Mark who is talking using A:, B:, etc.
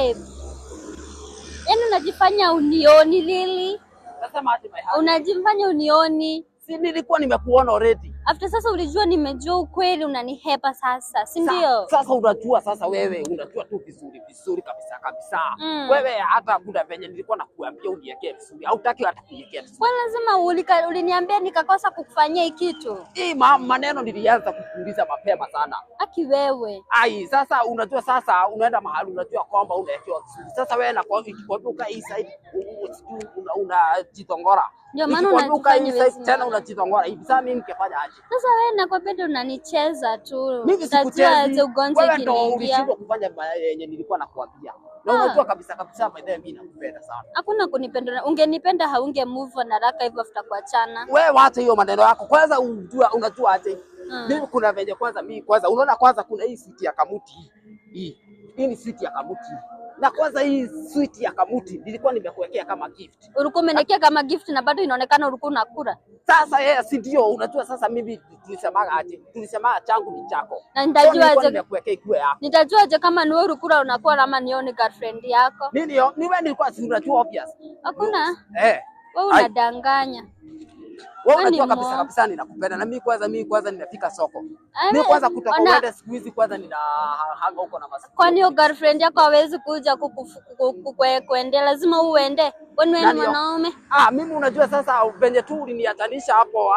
A: Babe. Yaani unajifanya unioni lili?
B: Nasema aje, my heart?
A: Unajifanya unioni.
B: Si nilikuwa nimekuona already.
A: After sasa ulijua nimejua ukweli, unanihepa sasa, si ndio?
B: Sasa unajua, sasa wewe unajua tu vizuri vizuri kabisa kabisa. Wewe hata kuna venye nilikuwa nakuambia uniwekee vizuri. Hautaki hata kuniwekea vizuri.
A: Kwa lazima uliniambia nikakosa kukufanyia hii kitu.
B: Hii maneno nilianza kukuuliza mapema sana.
A: Aki wewe.
B: Ai, sasa unajua, sasa unaenda mahali unajua kwamba unawekewa vizuri. Sasa wewe na kwa ikikwambia ukae hii side, sijui unajitongora.
A: Ndio maana
B: Nikikwambia ukae hii
A: unajifanya
B: side
A: huwezi
B: tena
A: niona.
B: Unajitongora. Hivi sasa mimi nikifanya aje?
A: Sasa wewe nakwambia ndio unanicheza tu.
B: Mimi
A: Utajua
B: sikuchezi.
A: aje ugonjwa
B: Wewe ndo
A: ikiniingia.
B: ulishindwa kufanya yenye nilikuwa nakuambia. Na
A: Ah.
B: unajua kabisa kabisa, by the way, mimi nakupenda sana.
A: Hakuna kunipenda. Ungenipenda haunge move on haraka hivyo after kuachana.
B: Wewe wacha hiyo maneno yako. Kwanza unajua, unajua aje? Mimi kuna venye kwanza, mimi kwanza unaona, kwanza kuna hii sweet ya kamuti hii. Hii. Hii ni sweet ya kamuti. Na kwanza hii sweet ya kamuti nilikuwa nimekuwekea kama gift.
A: Ulikuwa umeniwekea kama gift na bado inaonekana ulikuwa unakula.
B: Sasa yeye si ndio unajua, sasa mimi tulisemaga aje? Tulisemaga changu ni chako.
A: Na
B: So
A: nitajua
B: nilikuwa
A: aje?
B: nimekuwekea ikuwe yako.
A: Nitajua aje kama ni wewe ulikula unakula ama ni wewe ni girlfriend yako?
B: Nini yo? Ni wewe nilikuwa, si unajua obvious.
A: Hakuna.
B: Eh.
A: Wewe
B: Ai.
A: unadanganya.
B: Wewe
A: Wewe ni
B: unajua kabisa
A: mwongo.
B: kabisa ninakupenda, na mimi kwanza nimefika soko.
A: Ame-
B: Mimi kwanza kutoka uende siku hizi kwanza nina hanga huko na masikio.
A: Kwani hiyo girlfriend yako hawezi kuja kuendea? Lazima uende. Kwani wewe ni
B: Nani yo?
A: mwanaume?
B: Ah, mimi unajua sasa venye tu uliniachanisha hapo.